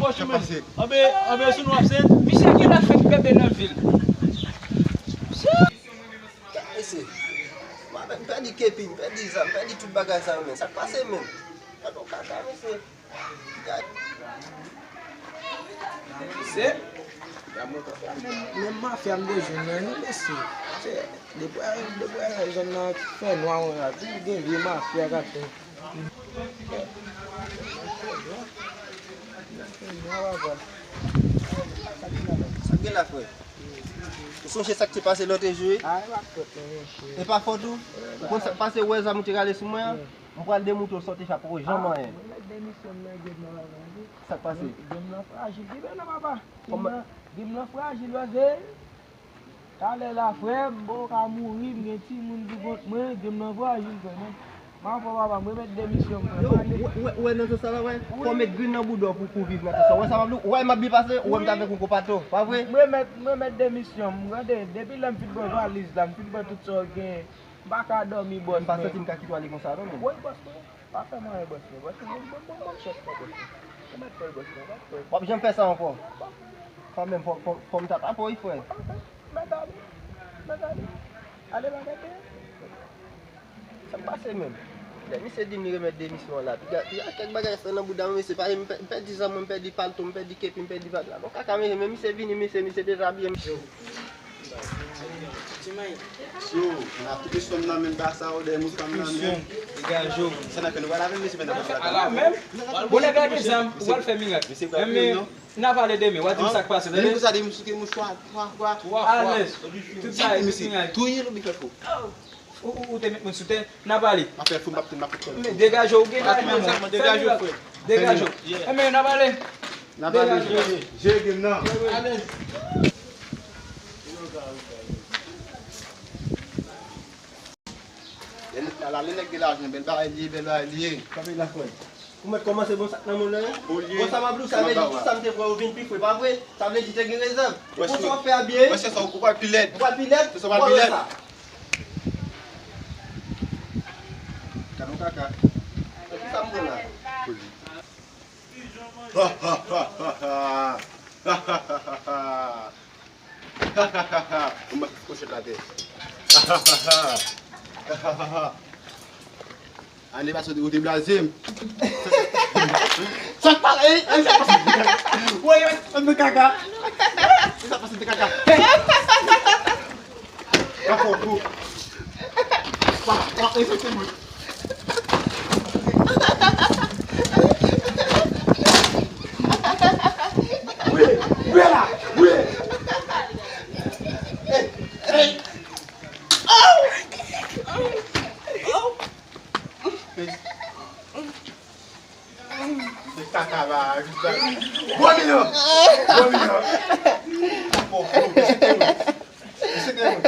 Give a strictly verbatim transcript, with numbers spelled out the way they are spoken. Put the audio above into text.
Poch ou menm. Anbe, anbe sou nou ap sent. Misye gen afè ki bebe nan vil. Mesye, mwen menm pèdi kepi, m pèdi zam, m pèdi tout bagay sa yo, men sa k pase menm? Gade yon kaka, mesye. Gade. Mesye, menm mafya m te jwenn nan, wi, mesye. Se, depi, depi zòn nan fè nwa, konsa, tou gen vye mafya k ap fè. Sa k gen la, frè? Ou sonje sa k te pase lòt jou? A, e pa fòt mwen, mesye. E pa fòt ou? Ou konn sa k pase, ou wè zam ou te rale sou mwen an? Mwen pral demoute w sa w te fè, poko janm anyen. Mwen mèt demisyon m nan game nan, papa. Sa k pase? Game nan frajil, game nan, papa. Game nan, game nan frajil, pase. Talè la, frè, m poko ka mouri, m gen timoun pou kont mwen, game nan frajil, frè, men. M ap fè, papa, m remèt demisyon m, frè. Yo, m ale. Wè, wè, wè nan sans sa la, wè. Wi. Fò w met grenn nan bouda w pou, pou viv nan sans sa. Wè sa m ap di w? Wè m ap byen pase, ou wè m t avèk yon gwo pato, pa vre? M remèt, m remèt demisyon m, gade, depi lè m fin pran valiz la, m fin pran tout sa w gen. M pa ka dòmi, bòs, men. M pa santi m ka kite w ale konsa, non, men. Woy, bòs, men. Pa fè m anyen, bòs, men. Bòs, men, ban m, ban m, ban m chans, non, bòs, men. Ou mèt fè l, bòs, men. Pa fè l. W ap janm fè sa ankò. Kanmenm, fò, fò, fò m ta pa pou w, frè. Mèt ale. Mèt ale. Ale, pa gade. Sa k pase menm? Lè misye di m li remèt demisyon an la, piga, piga kèk bagay fè nan bouda mwen, mesye, pa, m pè-, m pèdi zam mwen, m pèdi palto, m pèdi kepi, m pèdi vag la. Bon, kaka, mesye, men misye vini, mesye, misye dezabiye m. Yo, nan tout misyon nan menm, ba sa odè mouton nan menm. Degaje w. Sa n ap fè, nou pral avè l, mesye, men n ap fè ala menm. Bon, nèg la gen zam, ou pral fè mirak. Misye pral pran non. N a pale demen, w a di m sa k pase, tande. Menm konsa, de m sou ke mouchwa twa fwa. Twa fwa. Alèz. Tout sa, tout mirak. Touye l oubyen fè fou. Ou, ou, ou te met moun sou tè, n a pale. M ap fè fou, m ap, m ap fè fou. Men degaje w, ou gen kay menm, frè. Degaje w. Enben, n a pale. N a pale. Degaje w. Je, je game nan. Alèz. Lè nèg la, lè nèg gen lajan, bèl bagay li ye, bèl bagay li ye. Kanpe la, frè. Ou mèt kòmanse bon sak nan moun nan, wi. Bon, sa m ap di w, sa vle di tout sa m te pran yo vin pi fre, pa vre? Sa vle di te gen rezèv. Ou konn sa w ap fè a byen, wi. Wè, se sa, ou pral pi lèd. Ou pral pi lèd? Se sa, ou pral pi lèd. Gad yon kaka. Sa ki sa m pran la? Ou mèt fout kwochèt atè. Ane pase ou te blaze m. Sa k pase? Ey, ey, sa k pase? Woy, woy, ann de kaka. Sa k pase de kaka? Hey! Ka fò kou. Wa, wa, ey, se mwen. Wi, wi la, wi. Ey, ey. Se kaka ba, ba. Bon, Mino. Bon, Mino. Bon, bon, bon. Misye te bon.